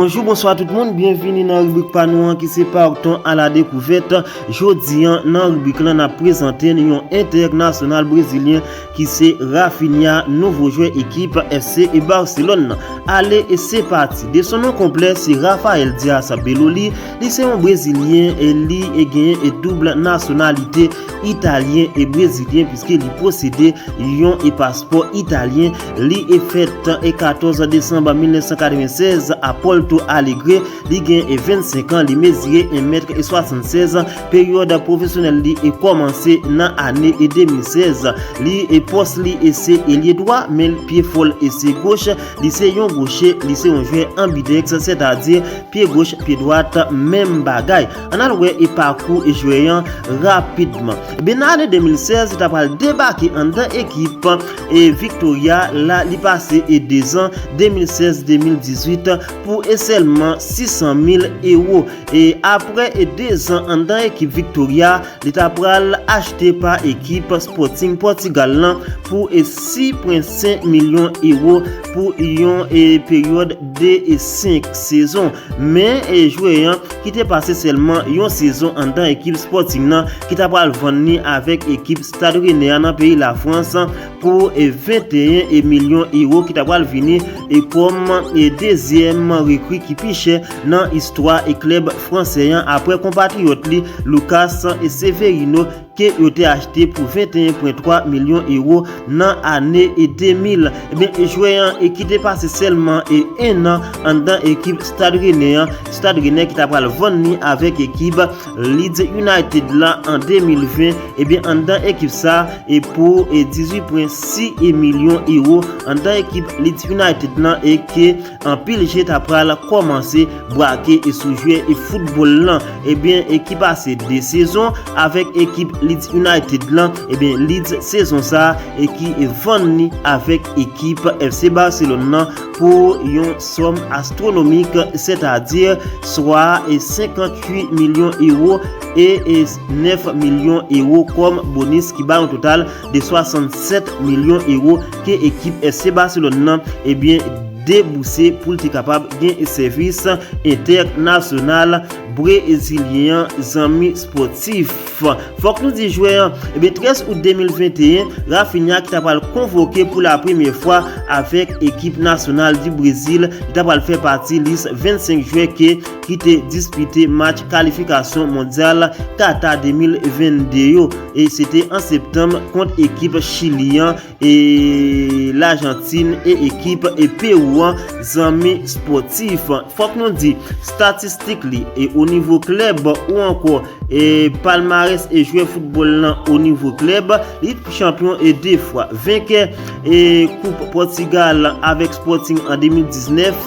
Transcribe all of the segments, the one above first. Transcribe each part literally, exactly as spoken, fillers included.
Bonjou, bonswa tout moun, byenvini nan ribrik pa nou an ki se Partons à la découverte. Jodi an, nan ribrik lan, n ap prezante n yon entènasyonal brezilyen ki se Raphinha, nouvo jwè ekip F C Barcelone nan. Ale, e se pati. De son non konplè, se Rafael Dias Beloli. Li se yon brezilyen e li e genyen e doub nasyonalite italyen e brezilyen, piske li posede yon e paspò italyen. Li e fèt e katòz desanm mil nèf san katrevennsèz a Porto Alegre. Li gen e vennsenk an, li mezire en mèt e swasannsèz. Peryòd pwofesyonèl li e kòmanse nan ane e de mil sèz. Li e pòs li e se elye dwa, men pye fò l e se goch. Li se yon goche, li se yon jwè anbidèks, sètadi pye goch, pye dwat, menm bagay. Ann al wè e pakou e jwè an rapidman. Ebyen, nan ane de mil sèz, li ta pral debake anndan ekip e Victoria, la li pase e dezan, de mil sèz de mil dizuit, pou e sèlman sis san mil ewo. E apre e dezan anndan ekip Victoria, li ta pral achte pa ekip Sporting Portugal lan pou e sis pwen senk milyon ewo pou yon e peryòd de e senk sezon. Men e jwè an ki te pase sèlman yon sezon anndan ekip Sporting nan, ki ta pral vann li avèk ekip Stade Rennais an nan peyi Lafrans pou e venteyen e milyon ewo, ki ta pral vini e kòm e dezyèm rekri ki pi chè nan istwa e klèb fransè an, apre konpatriyòt li Lucas e Severino, ke yo te achte pou venteyen pwen twa milyon ewo nan ane e de mil. Ebyen, jwè an e ki te pase sèlman e en an anndan ekip Stade Rennais an, Stade Rennais ki ta pral vann li avèk ekip Leeds United la an de mil ven, ebyen, anndan ekip sa e pou e dizuit pwen sis milyon ewo anndan ekip Leeds United lan, e ke anpil je ta pral kòmanse brake e sou jwè e foutbòl lan. Ebyen, e ki pase de sezon avèk ekip Leeds United lan, ebyen, Leeds sezon sa e ki e vann li avèk ekip F C Barcelone nan pou yon sòm astwonomik, sètadi swa e senkantuit milyon ewo e, e nèf milyon ewo kòm bonis, ki ba yon total de swasannsèt milyon ewo ke ekip F C Barcelone nan, ebyen, debouse pou l te kapab gen sèvis entènasyonal brezilyen an, zanmi spòtif. Fòk nou di jwè an, ebyen, trèz out de mil venteyen, Raphinha ki ta pral konvoke pou la premyè fwa avèk ekip nasyonal di Brezil, li ta pral fè pati lis vennsenk jwè ke, ki te dispite match kalifikasyon mondyal Kata de mil vennde yo. E se te an septanm kont ekip Chili an e Lajantin e ekip e Pewou an, zanmi spòtif. Fòk nou di, statistik li e o nivo klèb ou ankò e palmarès e jwè foutbòl lan o nivo klèb, li chanpyon e de fwa, venkè e Koup Pòtigal avèk Sporting an de mil diznèf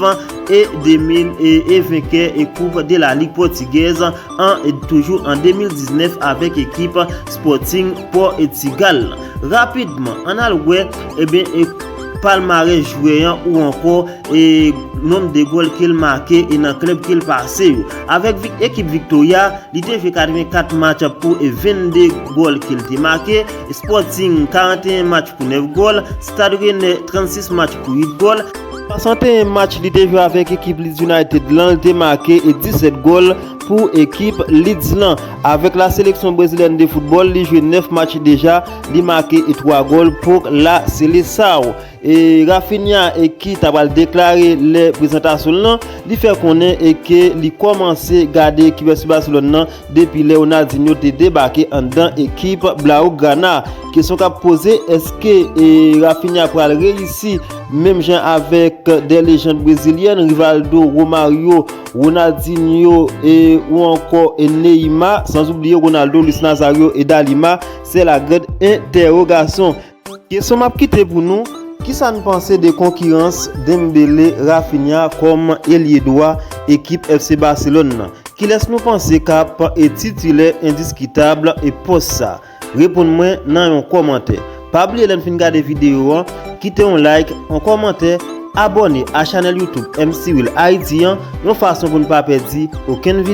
e de mil e, e venkè e Koup de la Ligue Portugaise an, e toujou an de mil diznèf avèk ekip Sporting Portugal. Rapidman, ann al wè, ebyen, e palmarès jwè an ou ankò e nonb de gòl ke l make e nan klèb ke l pase yo. Avèk vik-, ekip Victoria, li te jwe katrevenkat match pou e vennde gòl ke l te make, Sporting karanteyen match pou nèf gòl, Stade Rennais trannsis match pou uit gòl. Swasanteyen match li te jwe avèk ekip Leeds United lan, li te make e disèt gòl pou ekip Leeds lan. Avèk la seleksyon brezilyèn de foutbòl, li jwe nèf match deja, li make e twa gòl pou la Seleção. E Raphinha, e ki ta pral deklare lè prezantasyon l lan, li fè konnen e ke li kòmanse gade ekip F C Barcelone nan depi lè Ronaldinho te debake anndan ekip Blaugrana. Kesyon k ap poze, èske e Raphinha pral reyisi menm jan avèk de lejand brezilyèn, Rivaldo, Romario, Ronaldinho e ou ankò e Neymar, sans oublier Ronaldo, Luis Nazario e Dalima? C'est la grande interrogation. Kesyon m ap kite pou nou, kisa n panse de konkirans Dembélé, Raphinha kòm elye dwa ekip F C Barcelone nan? Kilès nou panse k ap e titilè endiskitab e pòs sa? Reponn mwen nan yon kòmantè. Pa bliye lè n fin gade videyo an, kite yon like, yon kòmantè, abòne a chanèl YouTube M C Will Haiti an, yon fason pou n pa pèdi okenn videyo.